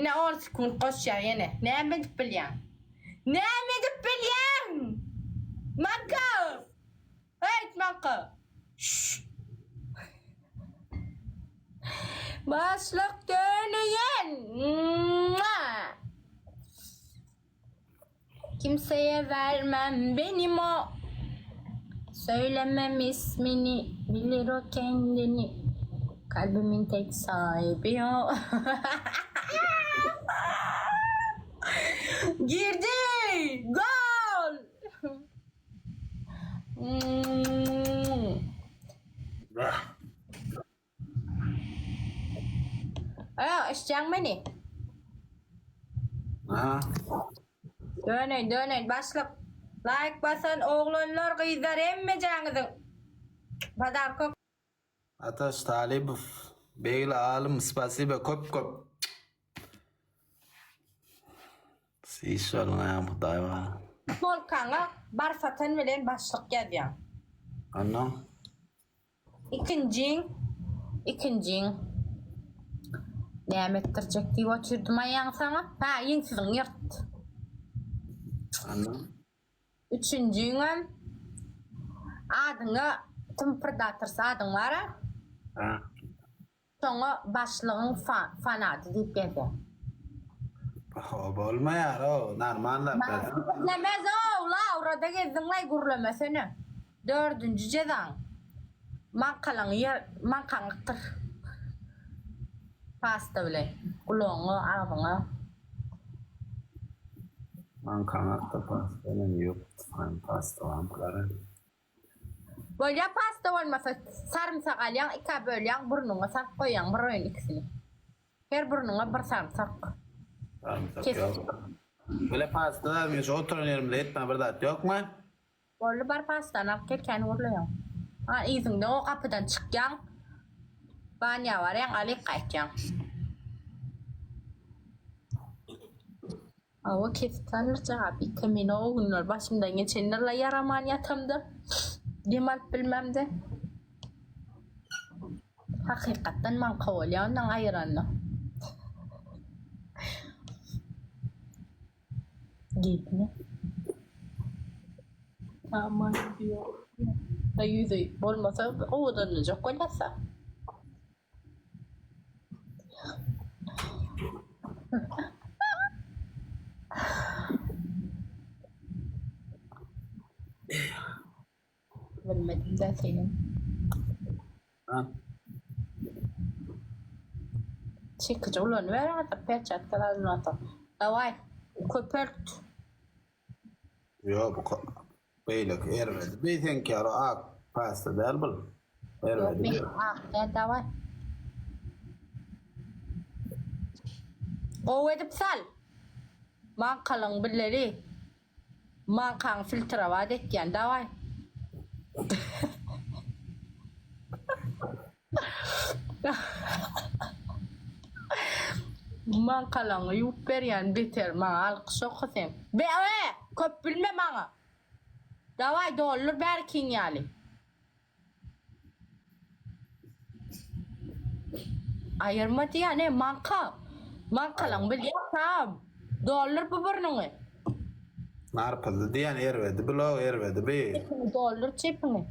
Ine on sekunt goşýar ýene. Näme edip bilýäň? Näme edip bilýäň? Manka! Heýt manka! Şşt! Başlyk döneýän! Mua! Kimseye vermem benim o. Söylemem ismini, bilir o kendini. Kalbimin tek sahibi o. Girdi! Gol! Hmm. Aa, eşitýäňmi meni? Aha. Döneýin, döneýin, başlyk. Laýk basan oglanlar, gyzlar hemmejäňiziň podarka Ataş Talybow, Begli alym, spasiba köp köp. Siz şoluň aýam Hudaý bar. Polkaňa Barsatan bilen başlyk ýazýaň. Onnoň? Ikinjiň, ikinjiň näme etdirjek diýip otyrdym aýaň saňa. Hä, ýeňsiziň ýyrt. Onnoň? Üçünjiňem adyňa Tmpyrdatyrsa adyň bar-a? Hä. Şoňa başlygyň fanaty diýip ýazýar. O bolmaýar-ow, normal zat. Gürlemez-ow, Lawrada gezdiň-laý gürlemesene. Dördünji jezaň, maňkalaňy ýer, maňkaňy akdyr. Pasta bilen, gulagyňa, agzyňa. Maňkaňy akdyr pasta bilen, ýok, pasta barmy gara. Bolýa pasta bolmasa sarymsak alýaň ikä bölýäň burnuňa salyp goýýaň bir oýun ikisini. Her burnuňa bir sarymsak. Sarymsak Kesip. ýok. Bile pasta bar men şu oturan ýerimde etmän bir zat ýokmy? Boldy bar pastany alyp gel kän gürleýäň. Ha yzyňda o gapydan çykýaň. Banýa barýaň alyp gaýtýaň. Hawa kesip salyrjak a bike men o günler başymdan geçendirla ýaraman ýatamda dem alyp bilmemde hakykatdan maňka bolýa ondan aýyranda. Gepmi? Aman ýok. Ýüzi bolmasa owadanlajak bolýasa. Bilmedim de senin. Ha. Çekici ulanyber artık perçatka lazym bolsa. Daway köpelt. Ýok bu beýleki erbedi. Beý seňki ýaly ak pasta däl bul. Ýok Erbedi. men ak däl daway. Gowy edip sal. Maňkalyň bileli. Maňkaňy filtrawat etýän daway. Maňkalaňy ýuwup berýän beter maňa alkyş oka sen. Be e köp bilme maňa. Daway doldur bärikiň ýaly. Aýyrma diýýän e maňka. Maňkalaň bilýän tam. Doldur bu burnuňy. Narpyzly diýýän erbedi blog erbedi bi. Çepiňi doldur çepiňi.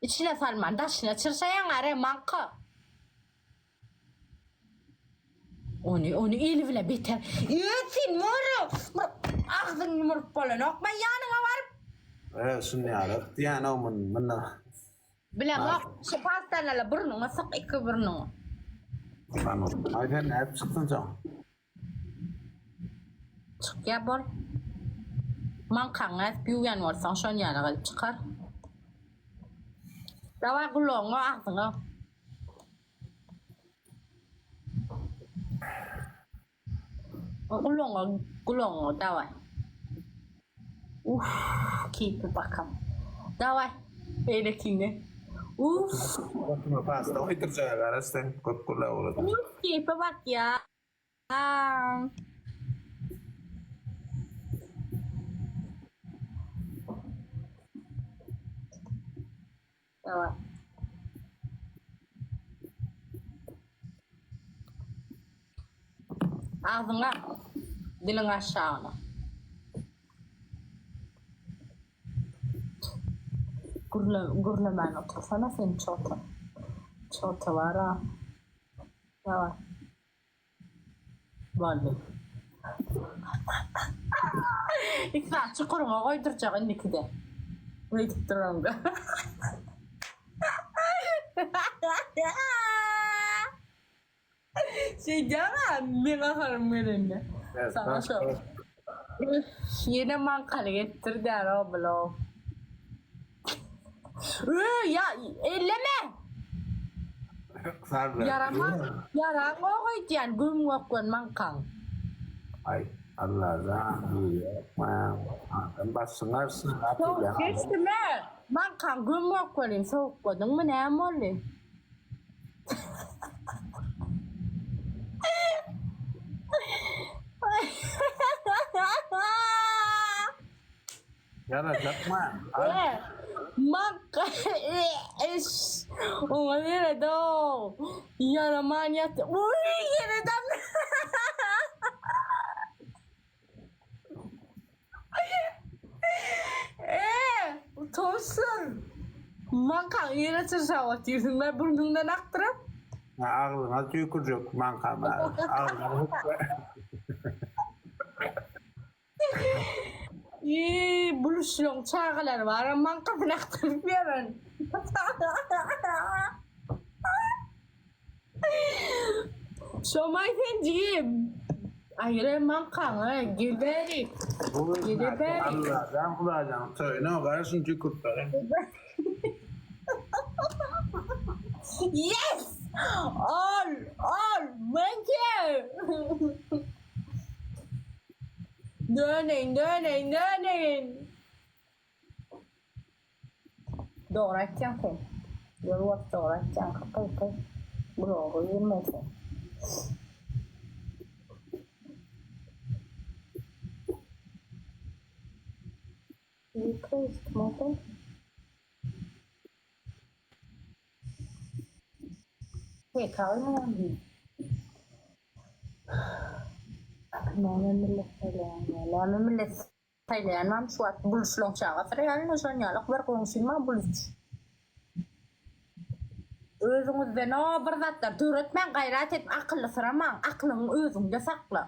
Içine salman daşyna çyrşaýaň are maňka. Ony ony eli bile beter. Ýö sen mora. Agzyňy ýumuryp bolanokmy ýanyňa baryp. E şuny ýaly diýýän-ow mun munda. Bilemok. Şu pastany ala burnuňa syk iki burnuňa. Aý sen nädip çykdyň soň? Çykýa bol. Maňkaňy ädip ýuwýan bolsaň şon ýaly gylyp çykar. Daway gulagyňa agzyňa. Gulagyňa gulagyňa daway. Uff keýpi bakam. Daway beýlekiňe. Uff. Pasta goýdurjaga garaş sen köp gürläp ugradyň. Uff keýpe bakýa. Daway. Agzyňa, diliň aşagyna. Gürle, gürlemän otursana sen çota. Çota bar-a. Daway. Boldy. Islam çukuryňa goýdurjak indikide. Beýdip duraňda. Şeýdýäň-ä meň gaharym gelende. Saňa şo. Ýene maňkaly etdirdär-ow bul-ow. Öý, ýa, elleme! Ýarama, ýaraňok öýdýän, göm-gökgen maňkaň. Aý, Allajan, ýok, adam başyň agyrsyn, Sowuk geçdimi? Maňkaň göm-gök welin, sowukladyňmy, näme boldy? Ýarajakma. Maňka eş. Oňa seredow. Ýaraman ýaty. Uý, ýene dam. Eee, utançsyz. Maňkaň ýere çyrşap otyrsyň be burnuňdan akdyryp. Agzyňa tüýkürjek maňkamy. Agzyňa hukga. Eee, buluşlaň çagalary bar, maňkasyny akdyryp ýören. Şomaý sen jigim. Aýry maňkaňy gel bärik. Gel bärik. Allajan Hudaýjan toýuna gara şuny tüýkürip beren. Yes! Al, al, monkey! Döneýin, döneýin, döneýin. Dogry aýtýaň sen. Ýol bolup dogry aýtýaň hakyky bloga girmeli sen. PK oýnaýan diý. Näme millet saýlaýaň ýa? Näme millet saýlaýan barmy şu wagt buluşlaň çagasy realno şon ýalak bir goňşym bar buluç. Özüňizden o bir zatlar döretmäň gaýrat edip akyllysyramaň aklyňy özüňde sakla.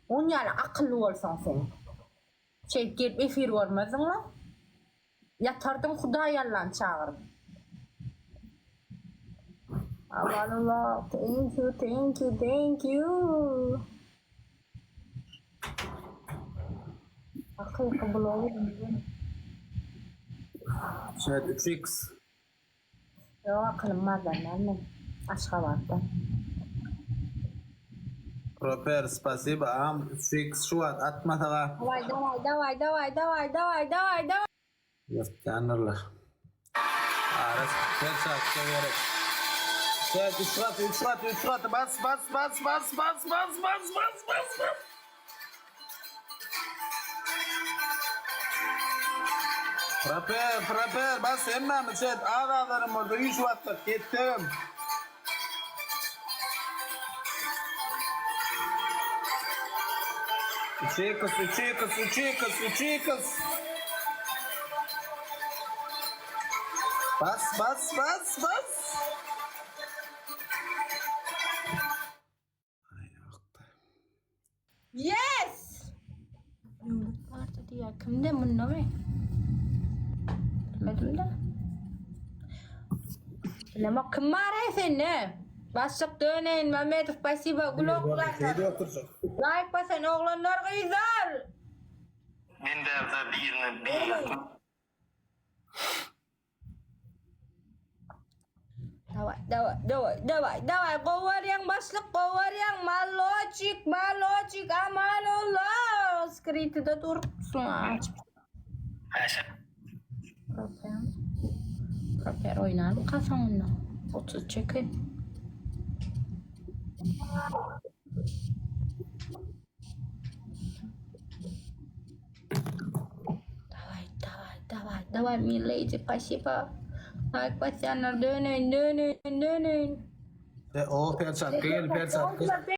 On ýaly akylly bolsaň sen. Şeýdip gelip efir görmezdiňla. Ýatardyň Hudaý Allany çagyryp. Amanullah thank you thank you thank you. Hakyky bloger. Şeýt 3x. Ýok akylym bardan däl men. Aşgabatdan. Proper spasiba agam 3x şu wagt atmasaga. Daway daway daway daway daway daway daway daway. Ýyrtýandyrlar. Ara perçatka gerek. Şeýt 3 gaty 3 gaty 3 gaty bas bas bas bas bas bas bas bas bas bas. Proper, proper, bas hemmämiz şeýt az azlarym bolsa üýşüp atsak ýetsegem. Üç iks, üç iks, üç iks, üç iks. Bas, bas, bas, bas. Yes! Döwlet bardy diýýär. Kimde mundamy? Bilmedim-de. Bilemok kim bar eý sende? Başlyk döneýin Mamedow spasibo gül oglanlar. Laýk basan oglanlar gyzlar. Men bärde birini bir. Daway, daway, daway, daway, daway. Gowy barýaň başlyk, gowy barýaň. Maloçik, maloçik, aman Allah. Skritide durupsyň. Äşe. Proper. Proper oýnarmyka soňunda? 30 çeken. Daway, daway, daway. Daway milady spasiba. Like basýanlar döneýin döneýin döneýin. E, o perçatka gel perçatka.